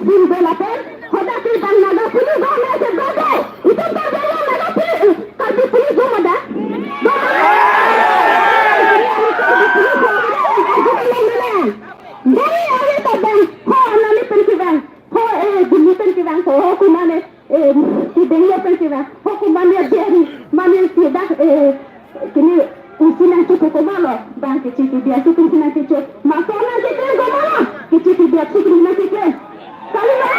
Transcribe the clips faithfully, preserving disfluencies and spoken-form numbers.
Bil bel apen, hadak ke bang Naga police do, mesen do do. Itum Karbi Anglong Naga police, Karbi police do ma da? Do ma? Karbi police do ma da? Arju ke long na. Dari ari ta bang, ho Manali pen kevang, ho, eh, Delhi pen kevang, ho, ho kumane, eh, ke Bangalore pen kevang, ho kumane Delhi, mane ke dak, eh, kini usi nangchok komatlo, bang keche kebi atum si nangkechok. Maso nangkeklem komatlo, keche kebi atum si nangkeklem. Kali ya?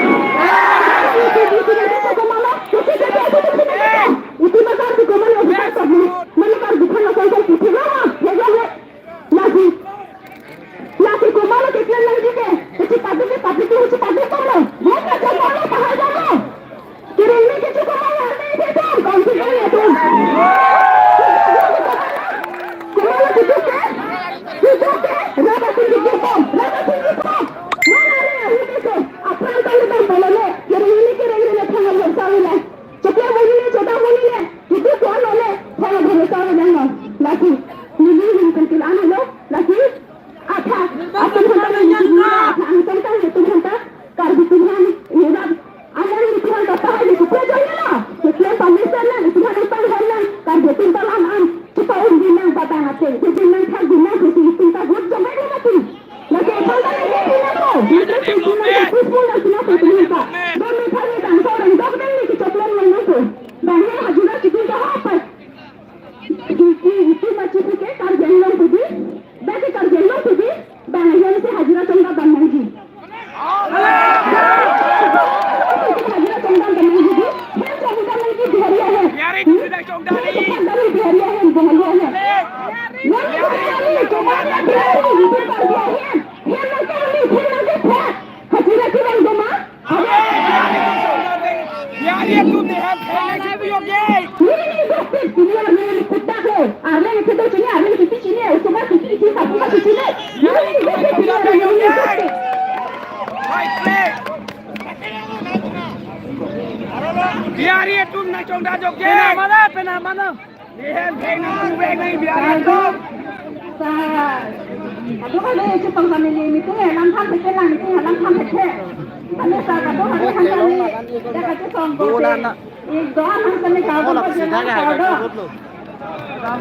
Keche kebi atum si nangkechok komatlo, keche kebi atum si nangkeklem. Itum ma Karbi komatlo, officer public, mane Karbi khan asal asal keche lama, ya, ya, ya. Lasi, lasi komatlo keklem nangji ke, keche public ke public ke keche public komatlo. Buat na komatlo, pahal komatlo. Kereng ni keche komatlo, arni keche, kaun si kali atum. Komatlo keche ke, keche ke, raba sing keche pom, raba sing keche pom. Mana arni ahi keche, apran kali bang bolo ne, kereng ni kereng ni le thang lo sa le. Chokle monit le, chodam monit le, itum ko-an lo le, thang lo sa le nang lo. Lasi, neli hin pen kil-an lo, lasi, Atha, atum aphan ta neli chini atha angtang ta itum aphan ta Karbi atum aphan irat. Alang itum aphan ta pahai itum aphan jai la. Keklem permission na itum aphan ta pahai na. Karbi atum ta lam an. Chupa un di nang badang ateng. Di nang thak di nang khusi itum ta vote jomai lo mati. Lake aphan ta neli di nang lo. Neli di nang ta peaceful na sina itum aphan ta. Don ni thak ni tang so rang dok dang ni kechoklem long nang ko. Bang he hajira chitin ta hapai. Itum, itum achipuke Karbi Anglong pudi, bagi Karbi Anglong pudi, bang ahem si hajira chongdam nangji. Hajira chongdam nangji di, hem chongdam nangji Bihari ahem. Bihari chongdam nangji. Hem chongdam nangji Bihari ahem, Bengali ahem. Nang Bihari chongdam nangji Bihari, itum Karbi ahem. Hem nangkali, hem nangkepha. Hajira kelang doma. Yari atum ne ham khaina si puyo ke. Nini ni dokte, nini arni ni kutak lo. Arni ni kutak chini, arni ni kutak chini, usuma kutak chini, sapu kutak chini. Nini ni dokte, nini arni ni dokte. Yari atum nangchongdam jok ke. Pena mana, pena mana. Sa, aduh, kali chetong kami ni meeting eh, lam tham pete lang, meeting lam tham pete. Kami sa, aduh, kali han kami, ya kachetong ko. Doan han kami kau ko je lang kau do.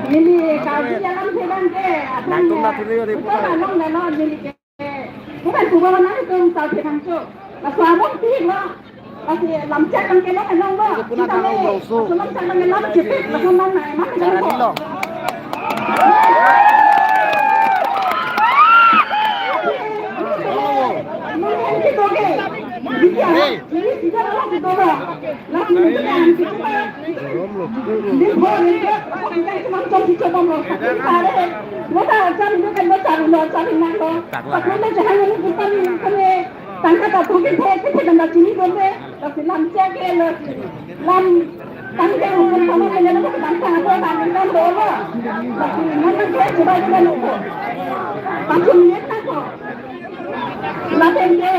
Neli kau di jalan sedang ke, akan ya. Bukan along lelo neli ke. Bukan kuba mana itu misal sedang tu. Laso among ti lo. Lasi lamchak abang kelong along lo. Kita ni, laso lamchak abang kelong cepet, laso mana, mana kelong ko. Nang yang kita ke. Jadi ya, ini tidak lo kita lo. Lasi kita yang kita. Di bawah ni dia, kita cuma cuma cuma lo. Kita ada, kita cari lo kan cari lo, cari nang lo. Tapi kita jangan ini kita ni, kita ni. Tangka ta thok kethe, kethe dam ta chini dam de, lasi lamchak ke lo, lam tangka hukum kamu hanya lo tangka apa tangka dam dolo, lasi mana ke coba juga lo ko, pachun ye ta ko, lapen ke,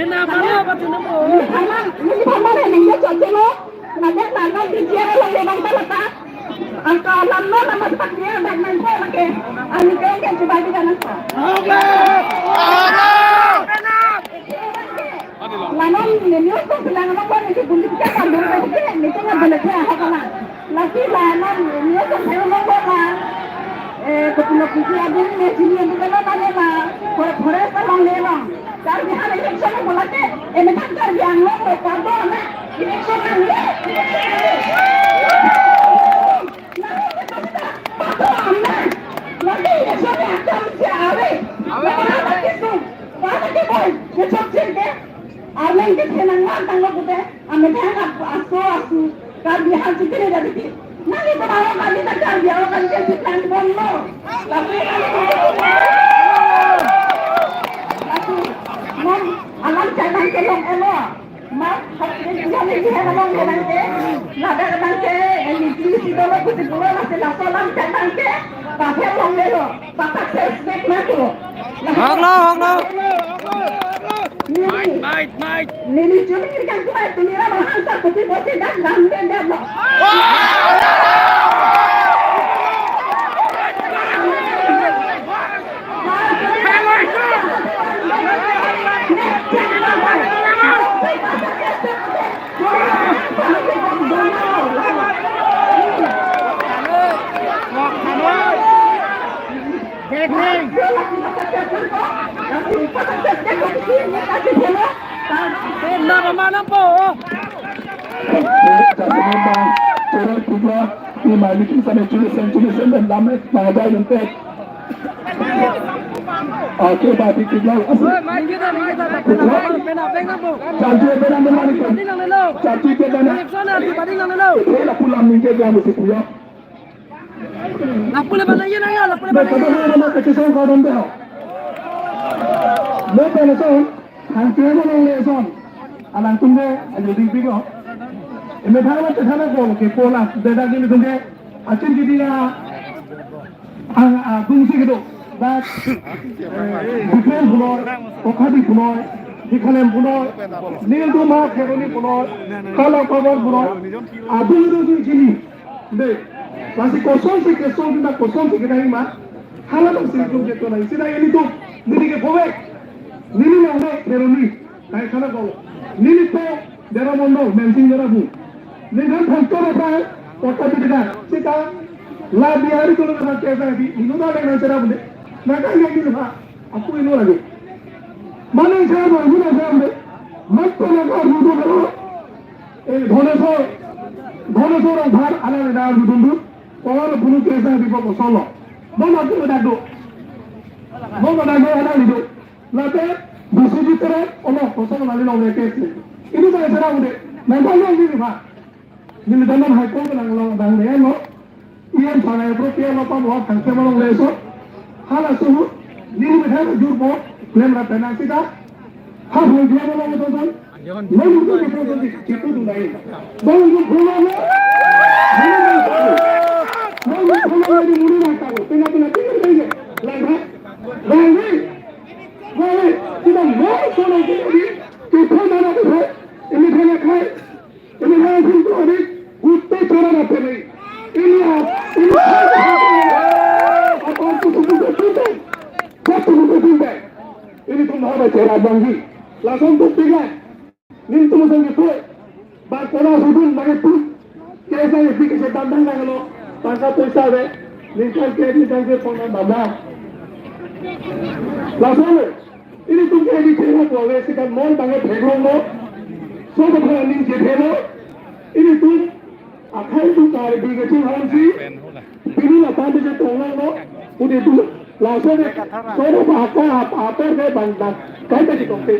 ena mana pachun mo? Aman, ini aman ini ya coba lo. Ladak ladak di dia lo le bang ta lata. Angka lam lo lam sepak dia bang nang ko lake. Ani ke ke coba di kanan ko. Lanon ni news ko bilang lo ko ni bundi kita kan dulu ke ni tengah balik ke apa kanan. Lagi lanon ni news ko bilang lo ko kan. Eh, betul betul abang ni sini yang bukan lo tanya lah. Forest along le long. Karbi Anglong election mo lake, eh, methang Karbi Anglong mo kado na, election nangji, election nangji. Nangji kita kita, pato amna. Lake election ni akam si are. Lake apa kisum? Mana ke boy? Ke chok chok ke? Arleng ke thenang lang tanglo pute. Amethang aso asu Karbi hal chikere jadi ti. Nang itu bawa kami tak Karbi awak kami jadi plan bomlo. Tapi kami itu bomlo. Tapi mom alam jangan kelong elo. Mas hak dia dia ni dia kelong dia nanti. Nada nanti. Ini di sini dulu putih dulu masih langsung alam jangan ke. Pakai bomlo. Bapak suspek mati. Honglo, honglo. Mike, Mike, Mike. Neli chumi kiri kan kuma itu mira bahasa putih putih dan dan dan dan. Penda pemana po? Chora putla, ni malik ni sana chuli sen, chuli sen, dan lama, na ada yang tek. Oke, batik kita. Oi, mari kita, mari kita, pena, pena, pena, pena po. Janji pena, pena, pena. Padi lang lelo. Janji pena. Election na, padi lang lelo. Pena pulang mingke dia mesti punya. Lapu le bana ye na ya, lapu le bana ye. Kata dia nama kecil kau dong dah. Lo pena so, hang kena lo le so. Alangtum ke, ayo di biko. Eme thang la thang ko ke pola, beda gini tum ke. Achin gidi la. Ang, ah, kung si kedo. Dak, eh, Bipin punoi, Kokhadi punoi, Dikhalem punoi, Niltum ha Kheroni punoi, Kala Kabar punoi, adung adung si chini. De, lasi kosonsi keso kita kosonsi kita ima, hala dong si tum keto na, isi dak ilitum, neli ke phovek, neli long de Kheroni. Kai khana ko. Neli po Dera Mondo, Mensing Dera bu. Ningkan phonto na pa, kota bidika. Sita, la Bihari ko na kesa di, inu na le na sera bu de. Na ka le ni ha, aku inu lagi. Mane sera bu, inu na sera bu de. Mat ko na ka bu do ko. Eh, Bhubaneswar, Bhubaneswar ang bhar ala le na bu dun du. Ko la bunu kesa di ko solo. Mo na ko da do. Mo na ko ala le do. Lapen Biswajit Teron, olo, kosong nali long neke si. Ini saya serang udah. Nang tanya ini, Pak. Ini dalam High Court nang long dang deh, no. Iyan sana pro pia lo pa mo thang ke malong leso. Hala suhu. Ini beda jur po. Klem ra penang sita. Ha, ho dia malong to ton. Lalu itu kita itu di situ tuh lain. Bang itu pulang lo. Bang itu pulang lo di mana nak tahu? Tengah-tengah tinggal aja. Lain, ha? Lain, ha? Wale, kita mau sono ke di, kita mana ke, ini kena kai, ini kena pintu ni, utte chora na pele. Ini ya, ini apa itu sudah sudah, satu sudah sudah. Ini pun mau bicara banggi, langsung buktikan. Nelitum asong kepu, bang kona sudun bang kepu, kesa kepi kesa tandang nang lo, tangka poisa ave, ningkan ke ningkan ke pona baba. Laso lo, ilitum ke di thela ko ave sikan mall bang ke pheglong lo, so bang ke ning ke thelo, ilitum akhai tu kari bi ke ching hansi. Pini lapu ante chetong nang lo, pudi tu, laso de, sono pa ako, apa, apa de bang, bang, kai ta chetong te.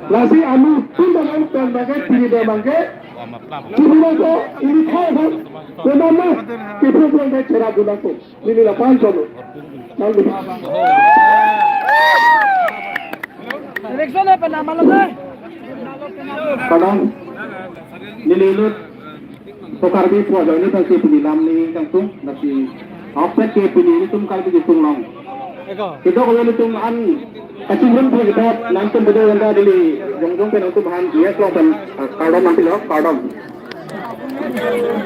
Lasi anu, tun bang, bang, bang, pini de bang ke, pini de ko, ini kau bang, kena ma, kita bang de chera guna ko, ini lapan sono. Lalu. Election apa nama lo, eh? Kadang, nililut, Ko Karbi pu ajoine tangsi pini lam ni kangtung, lasi aokpet ke pini nelitum Karbi ketung long. Eko. Kita kalau nelitum an kachingrum pu kita nangtum bedo anda dili jongjong pen nangtum han yes long pen, ah, kardom nanti lo, kardom.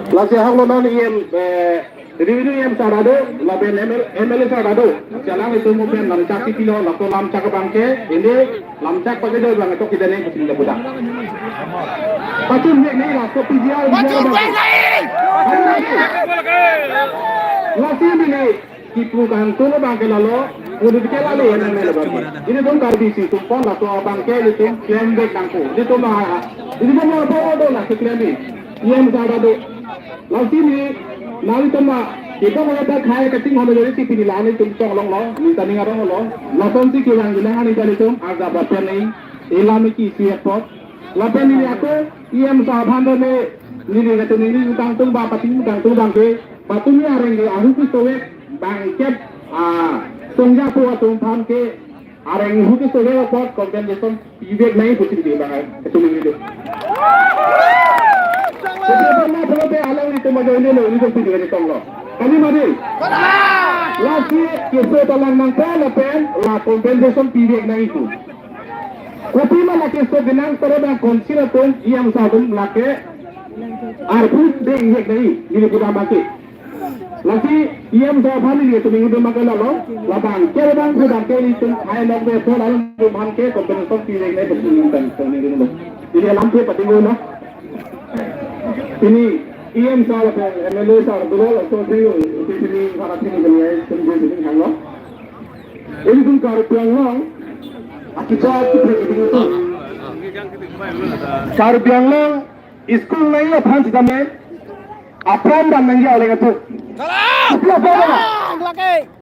Lasi hak lo non E M, eh, revenue E M sar ta do, lapen M L, M L A sar ta do. Jalang itu mungkin lamchak kiti lo, lapu lamchak abang ke, ini lamchak pakai do bang itu kita ni kucing dah budak. Pacun ni ni lah, kopi dia, dia bang. Lasi ini ni, kipu kan tu bang ke lalo, udah ke lalo ya nang lalo bang. Ini pun Karbi si, tu pon lah tu abang ke, ini tu klem bek nangku. Ini tu mah, ini tu mah apa do lah, si klem ni. E M sar ta do. Lasi ni, nangtum ma, kita mau ada khai kaching hono jadi si pini la nelitum chong long lo, neli ta ning arong lo. Lasonsi kelang kelang ani kalitum, arga bapen ni, elam ki si airport. Lapen neli ako, E M sar aphan do ne, neli kata neli utang tung ba pati utang tung bang ke, ba tumi areng ke ahu ki sowek, bang ke, ah, songja po atum aphan ke, areng ahu ki sowek apot, compensation pivek nangji pusi di bang, kesulit itu. Kesulitan na pula pe alang itu majo ini lo, ini pivek nangji tong lo. Kami mari. Lasi kesulitan lang nang pula pen, la compensation pivek nangji itu. Kopi ma lake so genang toro bang konsil atum E M sar atum lake arphu de pivek nangji, ini pura mati. Lasi E M sar aphan nelitum ingdeng makan lalo, labang ke labang sudah ke nelitum hai long de so lalu aphan ke compensation pivek nangji pun ingdeng, ingdeng lo. Ini alam ke pati lo. Ini E M sar, M L A sar dulu langsung sih, ini sini para sini kami ya, sini sini kan lo. Ilitum Karbi Anglong akechak kepre keding atum. Karbi Anglong school nangji aphan sitame apran dam nangji aleng atum. Apran dam nangji.